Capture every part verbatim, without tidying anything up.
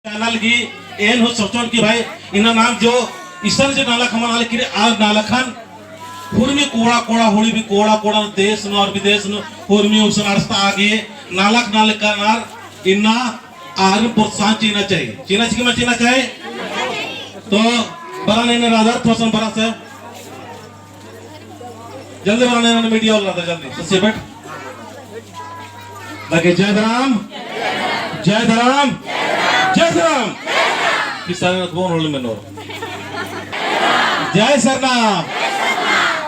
Channel की एन हूँ सोचोन कि भाई, इन्ना नाम जो इसन जो नालख हमा नालख किरे, आ नालखन हुरमी कोड़ा कोड़ा, हुरमी कोड़ा कोड़ा, देश नू और विदेश नू हुरमी उसन अड़सता आगे नालख नालख करनर इन्ना आर प्रोत्साहन चिअना चाहिए। चिअना चाहिए कि मल चिअना चाहिए? तो बरआ ने राजा, थोसन बरआ से जल्दी बरआ ने, मीडिया वाला था, जल्दी। सच्चे बैठ। लगे जय धरम, जय धरम, जय धरम। किसान कौन होले में नोर। जय सरना।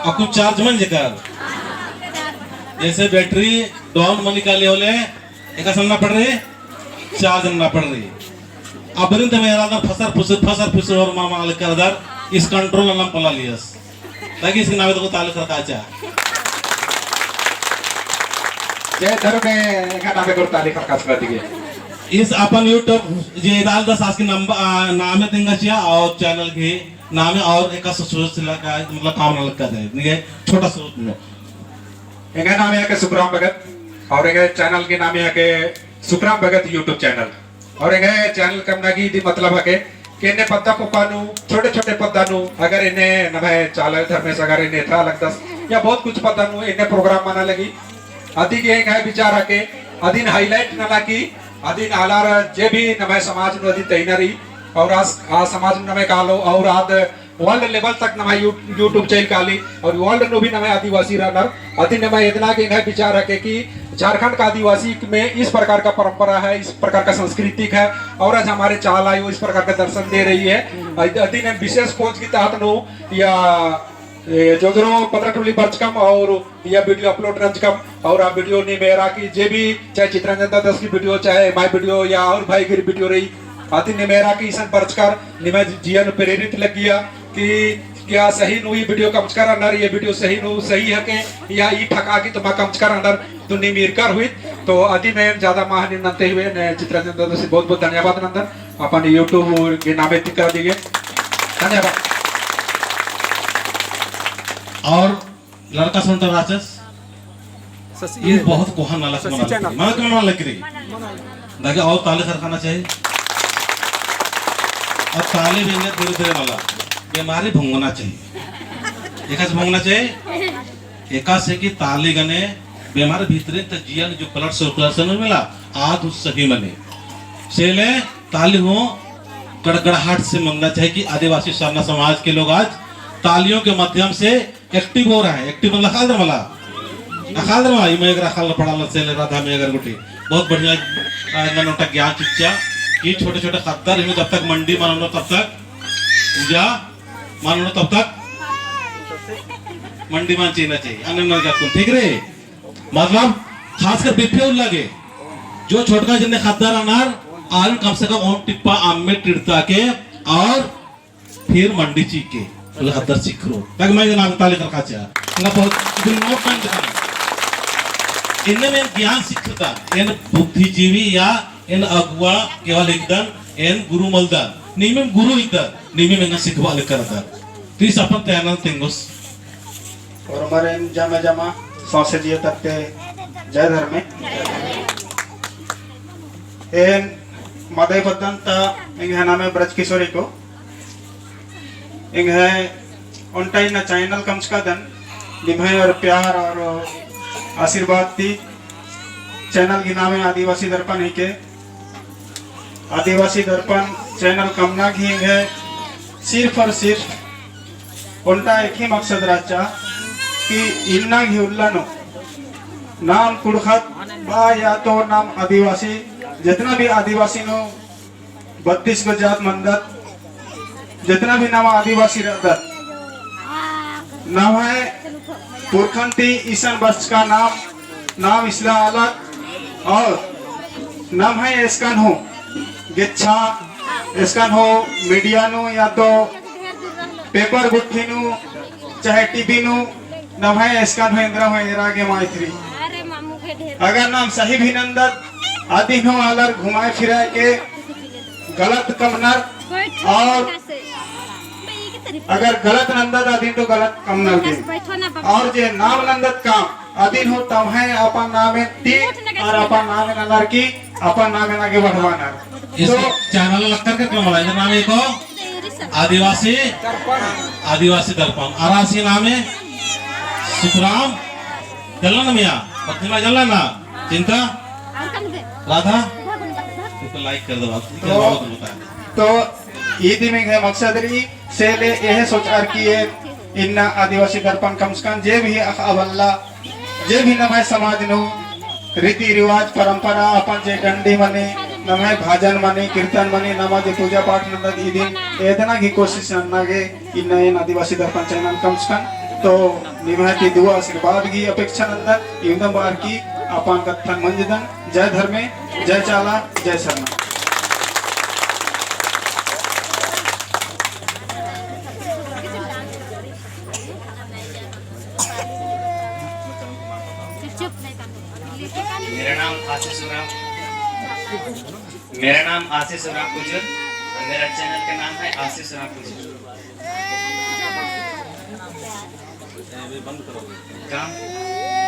अक्कुन charge मल जेकर। जैसे battery down मनी काली होले, एकासे नन्ना पड़ रई, charge नन्ना पड़ रई। अबरिन तमे एरा दर फसर फुसर, फसर फुसर और मामा अलग कर दर, इस control नन्ना पला लियस। ताकि इसके नामे तो ताली खरकाचा। जय धर्मे, एका नामे को ताली खरकाचा दिगे। इस अपन YouTube जे डाल दस आज के नंबर, आ, नामे तेंगा चिआ और channel के नामे और एका सोच लगा, मतलब काम ना लगता है। ठीक है, छोटा सोच में। एंग्है नामे हिके सुखराम भगत और एंग्है channel के नामे हिके सुखराम भगत YouTube channel। और एंग्है channel कमना की इदी मतलब हिके कि एन्ने पद्दा कोपा नू, छोटे छोटे पद्दा नू, अगर एन्ने नम्है चाला धर्मेस अगर एन्ने एथरा लगदस, या बहुत कुछ पद्दा नू एन्ने program मना लगी। अदी गे एंग्है विचार हिके, अदिन highlight नना की, अदिन आलर जे भी नम्है समाज नू अदिन तइना रई, और आस, आ समाज नू नम्है कालो, और आद world level तक नम्है यू-, YouTube चइल काली और world नू भी नम्है आदिवासी रअनर। अदिन नम्है एदना गे एंग्है विचार हिके कि झारखंड का आदिवासी में इस प्रकार का परंपरा है, इस प्रकार का सांस्कृतिक है और आज हमारे चाला आयो इस प्रकार का दर्शन दे रही है। अद-, अदिन विशेष खोज की तहत नू या, ए, जोजरो पतरा टोली बरचकम और या video upload नंजकम और आ video नीम एरा की जे भी चाहे चित्रंजन दादस की video, चाहे my video या और भाई गिर video रई, अदिन नीम एरा की इसन बरचकर निम्है जिया नू प्रेरित लग्गिया कि क्या सही नू ई video कमचकर रअनर, ये video सही नू सही हिके या ई ठका की तो मा कमचकर रअनर, तो नीम ईरकर हुई। तो अदिन एन ज्यादा मा हनी नन्ते हुए ने चित्रंजन दादस बहुत बहुत धन्यवाद नन्दन, अपन YouTube के नामे तिकरा दिगे। धन्यवाद। और लड़का सुनता राचस, ससी ये ये बहुत कोहा नालख ससी मना channel। लगी। मना के मना लगी रई। दागे और ताली खरकाना चाहिए। और ताली बेंगे धीरे धीरे मला। बेमारी भोंगना चाहिए। एकासे भोंगना चाहिए। एकासे कि ताली गने बेमारी भीतरे त जिया नू जो blood circulation मला, आद हूँ सही मनी। से ले ताली हूँ गड़गड़ाहट से मन्ना चाहिए कि आदिवासी सरना समाज के लोग आज तालियों के माध्यम से active हो रहा है। Active मतलब अख़ालदर मला, अख़ालदर मला, ई मयगर अख़ालदर पड़ालदर से ले राधा मयगर गुट्ठी। बहुत बढ़िया, आ, नन्ना ओन्टा ज्ञान चिच्चा कि छोटे छोटे ख़द्दर, इन्हें जब तक मंडी मल ओनो तब तक पूजा, मल ओनो तब तक मंडी मल चिअना चाहिए। अन्ने नन्ना जाकुन, ठीक रई? मतलब खासकर बिफे उल्ला गे, जो छोटका जिन्ने ख़द्दर रअनर, आरिन कम से कम ओन टिप्पा अम्म टिड़ता के और फिर मंडी चिके, बोले ख़द्दर सिखरो। तक मैं ना ताली खरकाचा। ना बहुत दिन नोट टाइम दिखा। इन्ने में ज्ञान सिखता, एन बुद्धिजीवी या एन अगुवा केवल एकदन, एन गुरु मलदन, नीम एम गुरु एकदन, नीम एम एंगा सिखबआ लेकर दन। तो इस अपन तैयार तेंगोस। और हमारे जमा जमा सौंसे जिया तरती जय धर्मे। एन मदई बअदन ता एंग्है नामे ब्रजकिशोर हिको। एंग्है ओन्टा इन्ना channel कमचकादन, निम्है और प्यार और आशीर्वाद ती channel गही नामे आदिवासी दर्पण हिके। आदिवासी दर्पण channel कमना गही एंग्है सिर्फ और सिर्फ ओन्टा एक ही मकसद रहचा कि इन्ना गही उल्ला नू नाम कुँड़ुख़त बा या तो नाम आदिवासी, जितना भी आदिवासी नू बत्तीस गो जात मन्दत, जितना भी नाम आदिवासी रअदत, नम्है पुरखन ती इसन बरचका नाम, नाम इसला आलत और नम्है एसकन हूँ गेच्छा, एसकन हूँ media नू या तो paper गुट्ठी नू चाहे TV नू नम्है एसकन हूँ एन्दरा हूँ एरा गे माइथरी। अगर नाम सही भी नन्दत, अदिन हूँ आलर घुमाए फिराए के गलत कमनर और अगर गलत नन्दत अदिन तो गलत कमनर के। और जे नाम नन्दत काम अदिन हूँ तम्है अपन नामे ती और अपन नामे ननर की अपन नामे नागे बढ़वाना। इस तो channel लक्कर के क्रम वाला, इधर नाम एको आदिवासी, आदिवासी दर्पण। आर आसी नामे सुखराम, जल्ला ना मिया, प्रतिमा जल्ला ना, चिंता, राधा, तो like कर दो आप, तो, बहुत होता है। तो ईद एंग्है मकसद रई, से ले एहे सोचअर की ए इन्ना आदिवासी दर्पण कमचकन, जे भी अख़आ बल्ला, जे भी नम्है समाज नू रीति रिवाज परंपरा, अपन जे डंडी मनी, नम्है भजन मनी, कीर्तन मनी, नमा जे पूजा पाठ नन्दत इदिन एदना की कोशिश नन्ना गे इन्ना एन आदिवासी दर्पण channel कमचकन। तो निम्है ती दुआ आशीर्वाद की अपेक्षा नन्दन, इवंदम बअर की अपन कत्थन मंजदन। जय धर्मे, जय चाला, जय सरना। मेरा नाम आशीष उराँव। मेरा नाम आशीष उराँव कुजूर और मेरा channel का नाम है आशीष उराँव कुजूर।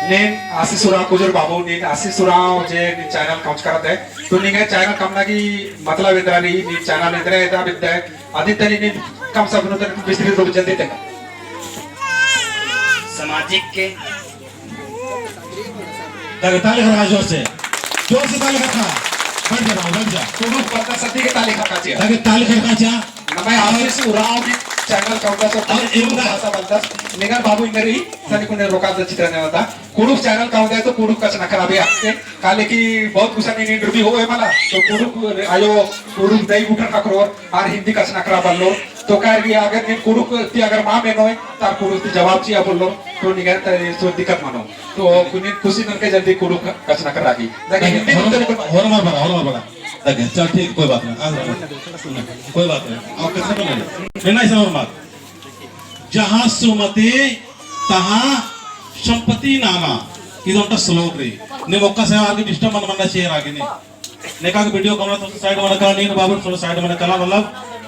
नीन आशीष उराँव कुजूर बाबू, नीन आशीष उराँव जे नीन channel कमचकरत है, तो निंग्है channel कमना की मतलब एन्दरा रई, नीन channel एन्दरा एदा बिद्दा है, अदिन तनी नीन कम सब नू तनी विस्तृत रूप जल्दी तक। सामाजिक के दगे ताली खरखा जोर से। जोर से ताली खरखा। बैठ जा बाबू, बैठ जा। कुँड़ुख़ पद्दा सती के ताली खरखा चिआ। दगे ताली खरखा चिआ। नम्है आशीष उराँव की channel कमदस तो और कुँड़ुख़ इमदा भाषा बलदस। निंगन बाबू इन्ना रई, सनी कुने रोका द चित्रा ने बता। कुँड़ुख़ channel कमदस तो कुँड़ुख़ कछनखरआ बे अक्के। काले कि बहुत गुसन interview होय मला। तो कुँड़ुख़ आयो, कुँड़ुख़ दई गुठन ख़क्खरओर। आर हिन्दी कछनखरआ बल्लोर, तो कायर की अगर नीन कुँड़ुख़ ती अगर मा मेनोय, तार कुँड़ुख़ ती जवाब चिआ बल्लोर, तो निंग्है ती सो दिक्कत मनो। तो कुन्नी खुशी ननके जल्दी कुँड़ुख़ कछनखरआ की। लेकिन हिन्दी होर-, तो नहीं। होरमर बड़ा, होरमर बड़ा। देखे, चल ठीक, कोई बात नहीं। आ, कोई बात नहीं। और कितना बना ले? नहीं, नहीं, समझ बात। जहाँ सुमति, तहाँ संपत्ति नामा। इदन ओन्टा श्लोक रई। नीम ओक्का से आगे disturb मल मन्ना चाहिए आगे नहीं। नेका के video camera तो side मना कला, नीन बाबू तो side मना कला, मतलब,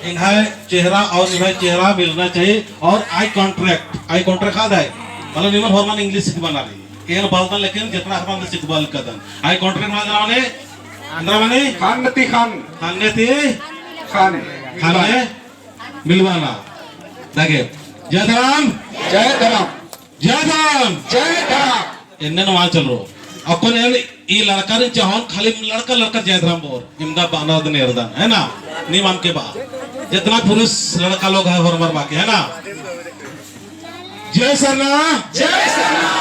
एंग्है चेहरा और निम्है चेहरा मिलना चाहिए और eye contact, eye contact का है, मतलब, निमन होरमन English सिखबअना रई, केन बलदन, लेकिन जितना हरमन सिखबआ लगदन, eye contact मना कला मने, एन्दरा मने? ख़न्न ती ख़न्न। ख़न्न ती? ख़न्न। ख़न्न मिलबअना। देखे, जय धरम। जय धरम। जय धरम। जय धरम। एन्ने नवा चल रो। अक्कुन एन ई लड़का रे चाहोन, खाली लड़का लड़का जय धरम बोर। इमदा बअना दन एरदन, है ना? नीम अमके बआ। जितना पुरुष लड़का लोग है, होरमर बाकी, है ना? जय सरना। जय सरना।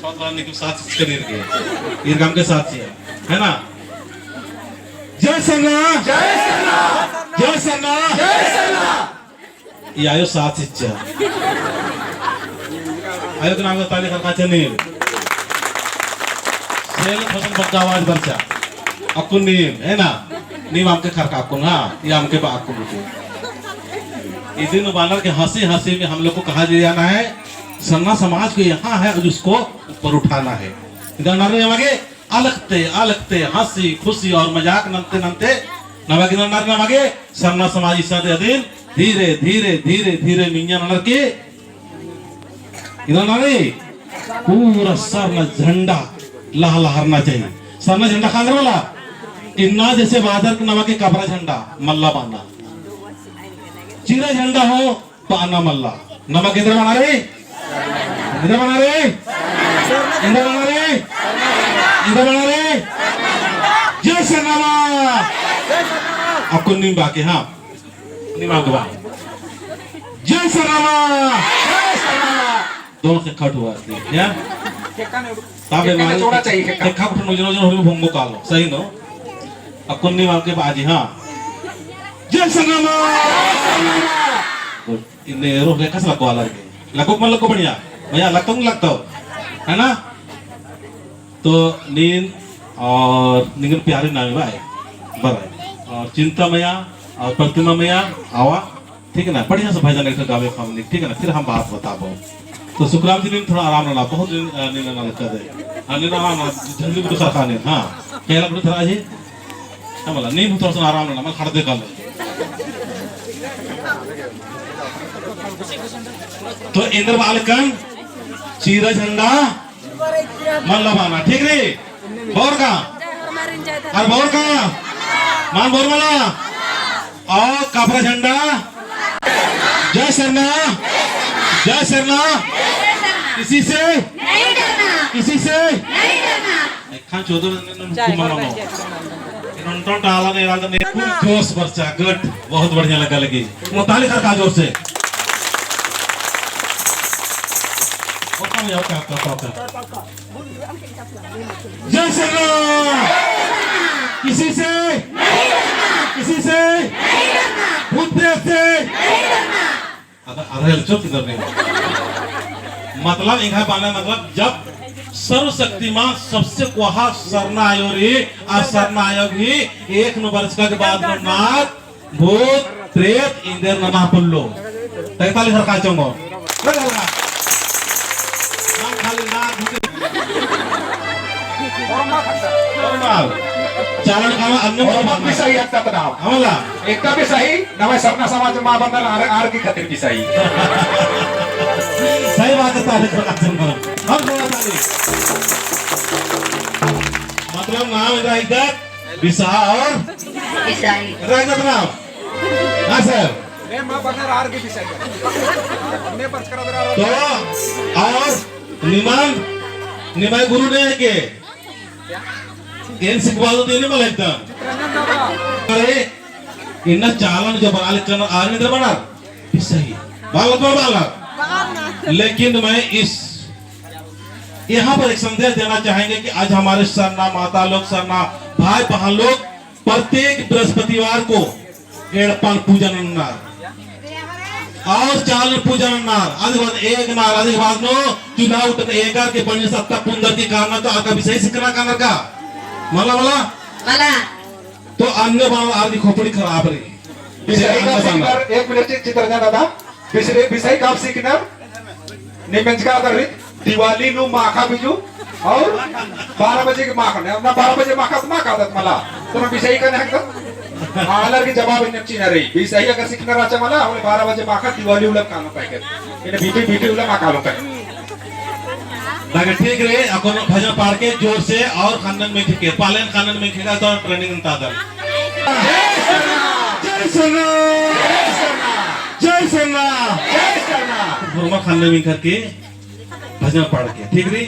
थोड़ा निकुल साथ करीर के। ईर काम के साथ ही है, है ना? जय सरना। जय सरना। जय सरना। जय सरना। ई आयो साथ इच्छा। आयो के नाम ताली खरखा चनी। सेल फसल बग्गा आवाज बरचा। अक्कुन नीम, है ना? नीम अमके खरखा अक्कुन, हाँ? ई अमके बआ अक्कुन। इदिन बानर के हँसी हँसी में हम लोग को कहा जाना है, सरना समाज को यहाँ है और उसको ऊपर उठाना है। इधर नारे लगे अलखते, अलखते, हँसी, खुशी और मजाक नन्ते, नन्ते, नमागे, नन्ना, नमागे, सरना समाज इसादे अदिन, धीरे, धीरे, धीरे, धीरे, मिंजा ननर की, इधर नानी, पूरा सरना झंडा लहलहरना चाहिए। सरना झंडा खादर वाला, इन्ना जैसे बादर के नमागे कबरा झंडा, मल्ला बाना। चीरा झंडा हो, बअना मल्ला। नमागे एन्दरा बअना रई? एन्दरा बअना रई? एन्दरा बअना रई? एन्दरा बअना रई? जय सरना माँ। अक्कुन नीम बाकी, हाँ। नीम आगे बआ। जय सरना माँ। दोनों खेक्खा उठा हुआ है, या? ताबे मारे चोड़ा चाहिए, खेक्खा। खेक्खा उठा नोजन नोजन होले भोंगो कालो, सही नो? अक्कुन नीम अमके बआ जी, हाँ। जय सरना माँ। इन्ने रोह के कस लग्गो आलर के। लग्गो मल लग्गो बढ़िया। भैया, लग्गो न लग्गो। है ना? तो नीन और निंगन प्यारे नामे बआ, बरआ। और चिंता मया और प्रतिमा मया आवा, ठीक है ना? बढ़िया से भजन एक ठो गावे हमनी, ठीक है ना? फिर हम बात बताबो। तो सुखराम जी, नीन थोड़ा आराम नना, बहुत नीन, अ, नीन नना लगता है। हाँ, नीन आराम नना, जल्दी बुझा खा नीन, हाँ। पहला बुझा था जी। हाँ, मला, नीम थोड़ा सा आराम नना, मला खड़दे कालो। तो एन्दर बालकन, चीरा झंडा, मल्ला बाना, ठीक रे? बोर का? अउर बओर का? मल बओर मला? अउर काबरा झंडा? जय सरना, जय सरना। किसी से? नहीं डरना। किसी से? नहीं डरना। एखन चोदर दिन हुकुम मनो। इन्होंने तो टाला ने, टाला ने। खूब जोश बरचा, good, बहुत बढ़िया लगा लगी। वो ताली खड़का जोर से। ओका में, ओका, ओका, ओका। जय सरना। किसी से? किसी से? भूत प्रेत से? अदा, अदा हेलचो किधर नहीं। मतलब, इनका बाना मतलब, जब सर्वशक्तिमान सबसे कोहा सरना आयो रे, आ सरना आयो भी एक नंबर का के बाद में नाग, भूत, प्रेत, इंदेर नना पुल्लो। तैतालीस हर काचोंगो। चल हल्ला। नाम खाली नाग, भूत। चालन कामा अन्य और मत भी सही हत्ता तनाव। हमला। एकता भी सही। नम्है सरना समाज मा बंदर आर, आर की खातिर पिसाई। सही बात है, ताली बरकत से मारो। हम जोरदार ताली। मतलब नाम इधर इधर बिसा और पिसाई। इधर इधर नाम। हाँ सर। मैं माँ बंदर आर की पिसाई। मैं पर्च करा दे रहा हूँ। तो और निमन, निमन गुरु ने के एन सिखवाल तो देने वाला एकदम। अरे, इन्ना चालन जो बना ले करना आर नहीं बना। सही। बालक और बालक। लेकिन मैं इस, यहाँ पर एक संदेश देना चाहेंगे कि आज हमारे सरना माता लोग, सरना भाई बहन लोग प्रत्येक बृहस्पतिवार को एड़पन पूजन नन्नर। और चालन पूजन नन्नर। अदी बाद एक नार, अदी बाद नू चूल्हा उठन एकर के बनी सत्ता पुंदर की कामना तो आका भी सही सिखना कानर का। मला, मला। मला। तो अन्य बार आर की खोपड़ी खराब रही। बिसाही का सिखनर, एक मिनट चित्रंजन दादा। बिसरे, बिसाही का सिखनर। निमेंजका दर्री, दिवाली नू माखा बिजू, और बारह बजे के माखा, ना बारह बजे माखा तो माखा आदत मला, तो ना बिसाही का नहीं तो, आलर की जवाब इन्ने चीना रही, बिसाही अगर सीखना रहचा मला, हमने बारह बजे माखा दिवाली उलग कानो पाएके, इन्ने बीपी, बीपी उलग माखा लो पाएके। लगे ठीक रहे, अक्कुन भजन पाड़ के जोर से और खन्नन में खिके, पालन खन्नन में खिका तो training तादर। जय सरना! जय सरना! जय सरना! भरमा खन्ने में करके भजन पाड़ के, ठीक रही?